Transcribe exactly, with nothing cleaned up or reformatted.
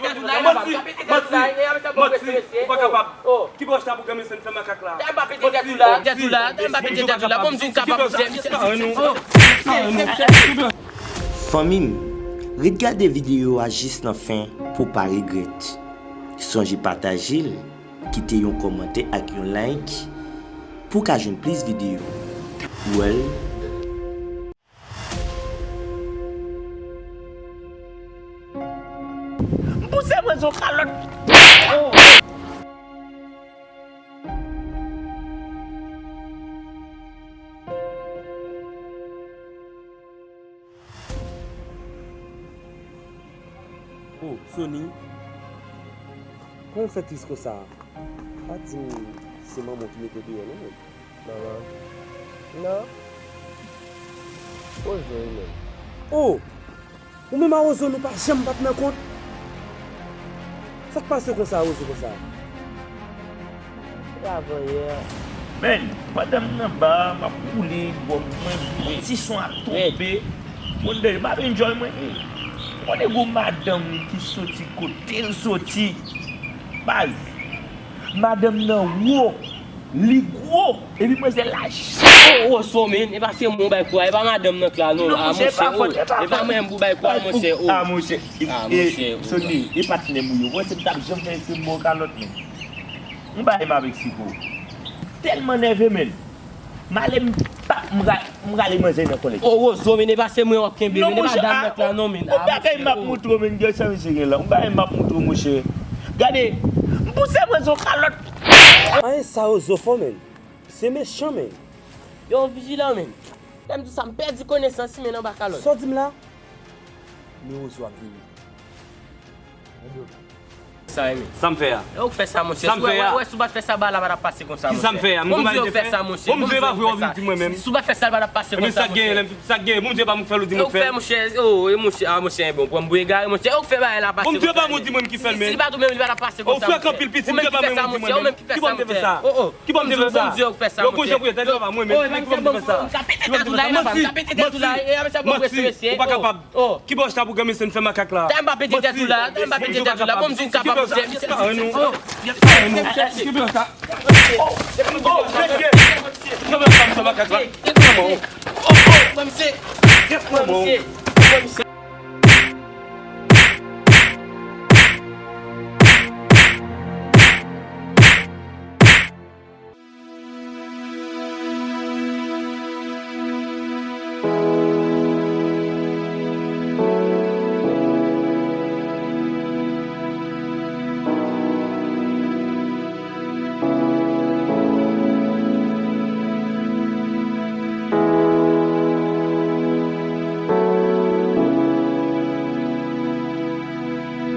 Manti, manti, manti, ou pa kapab. Ki bò chita pou granmesye fè makak la? Manti, manti, manti, ou pa kapab. Fanmi m, ret gade videyo a jis nan fen pou w pa regrèt. Sonje pataje l, kite yon kòmantè ak yon like pou w ka jwenn plis videyo. Well. M pouse mwen sou kalòt. Oh, Sony. Kòman w fè tris konsa? Pa di m se manman w ki mete w deyò non, men. Manman? Non. Ozo wi menm. Oh! Ou menm a Ozo nou pa janm pat nan kont? Sa k pase konsa Ozo konsa? Se avan yè. Men, pandan m nan ba a, m ap koule, bò mwen boure. Ti son ap tonbe. Moun de, m ap enjoy mwen. Ou konnen gon madanm ki soti kote l soti. Baz, madanm nan wo. Li gwo, epi manzè laj. Oh, oh, Ozo, men, e pa se mwen ou bay kou a, e pa madanm nan k la, non. Non, a, monchè, e pa mwen m pou bay kou a, monchè, oh. A, monchè, e, Sony, e patnè m ou ye. Ou wè si m t ap janm fè se mò kalòt, men. M bay m avèk Siko. Tèlman nève, men. M ale, m pa, m ra-, m rale manzè nan kòlèt. Oh, Ozo, men, e pa se mwen w ap kenbe, men, e pa madanm nan k la, non, men. Yon bagay m ap montre w, men, gade sa misye gen la. Yon bagay m ap montre w, monchè. Gade, m pouse mwen sou kalòt. Anyen sa Ozo fò, men. Se mechan, men. Yo, vijilan, men. Lè m di sa, m pèdi konesans, men anba kalòt. Sa w di m la? Men Ozo ap vini. Sa, men. Sa m fè a? E ou k fè sa, monchè. Sa m fè a? Wè, wè, si w pa t fè sa, bagay la pa t ap pase konsa, monchè. Ki sa m fè a? M konn ba l te fè? Bon, m di w fè sa, monchè. Bon, m di w pa vre w ap vin di mwen menm. Si w pa t fè sa, l pa t ap pase konsa, monchè. Sa k gen, sa k gen. Bon, m di w pa mwen k fè l, ou di mwen k fè l. E ou k fè, monchè. Oh, e monchè, a, monchè, bon, pran m pou egare, monchè. E ou k fè bagay la pase konsa, monchè. Bon, m di w pa mwen ou di mwen ki fè l, men. Si, si li pa tou menm, li pa t ap pase konsa, monchè. Ou frèk anpil, pitit, m di w pa mwen ou di mwen. Ou menm ki fè sa, monchè. Ou menm ki fè sa, monchè. Oh, oh. Ki bò m te fè sa? Yo gon jan pou yo tande pa mwen, men ki bò m te fè sa? Ki bò m te fè sa? Manti, manti, ou pa kapab. Ki bò chita pou granmesye fè makak la? Manti, manti, ou pa kapab. Ki bò sa? Ki bò sa? Oh, mesye. Ki bò sa? Fè makak la.